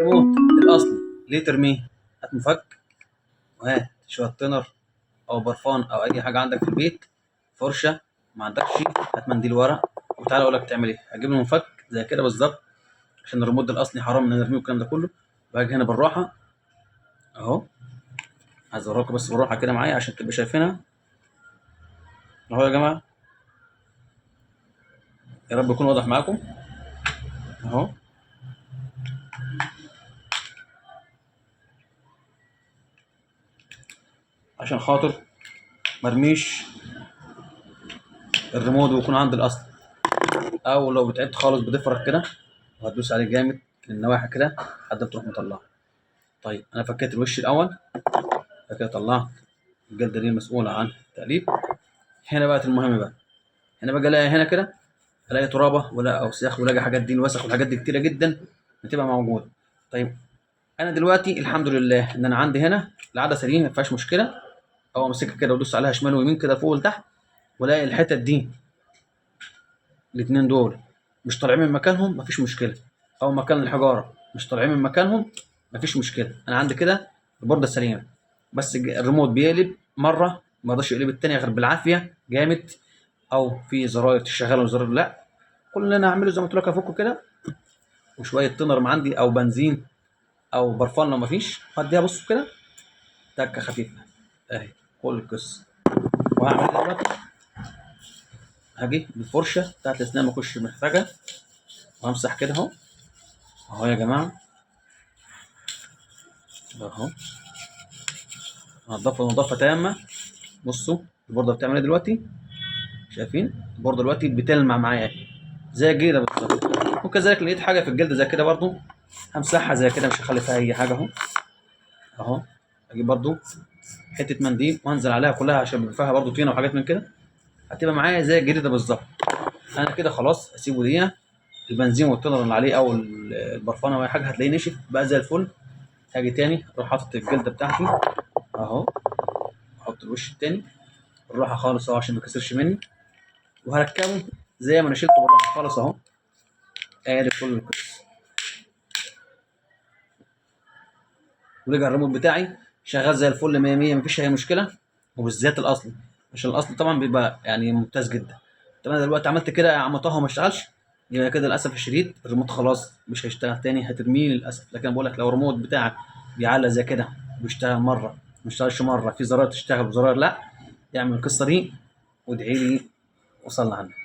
الريموت الاصلي ليه ترميه؟ هات مفك وهات شوية تنر او برفان او اي حاجة عندك في البيت، فرشه، ما عندكش هات منديل ورق، وتعالى اقول لك تعمل ايه. هجيب له مفك زي كده بالظبط عشان الريموت الاصلي حرام ان نرميه والكلام ده كله. باجي هنا بالراحة اهو، عايز اوريكم بس بالراحة كده معايا عشان تبقوا شايفينها اهو يا جماعة، يا رب يكون واضح معاكم اهو. عشان خاطر مرميش الريموت ويكون عند الاصل، او لو بتعبت خالص بتفرك كده وهتدوس عليه جامد من النواحي كده لحد ما تروح مطلعه. طيب انا فكيت الوش الاول، بعد كده طلعت الجلدة دي المسؤولة عن التقليب. هنا بقى المهم بقى، هنا بقى الاقي هنا كده الاقي ترابه ولا اوساخ ولا حاجات دي الوسخ والحاجات دي كتيرة جدا بتبقى موجودة. طيب انا دلوقتي الحمد لله ان انا عندي هنا العدسة دي ما فيهاش مشكلة، او امسكها كده وادوس عليها شمال ويمين كده فوق ولتحت، والاقي الحتت دي الاتنين دول مش طالعين من مكانهم، مفيش مشكلة، او مكان الحجارة مش طالعين من مكانهم، مفيش مشكلة. انا عندي كده البورده سليمة، بس الريموت بيقلب مرة ما يقدرش يقلب التانية غير بالعافية جامد، او في زراير تشغله وزراير لا. كل اللي انا هعمله زي ما قلت لك افكه كده، وشوية تنر ما عندي او بنزين او برفان لو مفيش، هديها بصوا كده تكه خفيفة اهي كل القصة. وهعمل ايه دلوقتي؟ هاجي بالفرشه بتاعت الاسنان ما اخش محتاجها، وامسح كده اهو اهو يا جماعة اهو، انضفها نظافة تامة. بصوا البورده بتعمل ايه دلوقتي، شايفين البورده دلوقتي بتلمع معايا زي الجديدة بالظبط. وكذلك لقيت حاجة في الجلد زي كده برضو همسحها زي كده، مش هخلي فيها اي حاجة اهو اهو. اجيب برضو حتة منديل وانزل عليها كلها عشان بيبقى فيها برضو طينه وحاجات من كده، هتبقى معايا زي الجديدة بالظبط. انا كده خلاص اسيبه دقيقة، البنزين والتونر اللي عليه او البرفانه او اي حاجة هتلاقيه نشف بقى زي الفل. هاجي تاني اروح حاطط الجلدة بتاعتي اهو، احط الوش التاني بالراحة خالص اهو عشان ما يكسرش مني، وهركبه زي ما انا شلته بالراحة خالص اهو. ادي كل القصة. ورجع الريموت بتاعي شغال زي الفل 100 100، مفيش اي مشكلة، وبالذات الاصلي عشان الاصل طبعا بيبقى ممتاز جدا. طب انا دلوقتي عملت كده يا عم طه وما اشتغلش، يبقى كده للاسف الشديد الريموت خلاص مش هيشتغل تاني، هترميه للاسف. لكن انا بقول لك لو الريموت بتاعك بيعلق زي كده بيشتغل مرة ما اشتغلش مرة، في زرار تشتغل وزرار لا، اعمل القصة دي وادعي لي وصلنا عنها.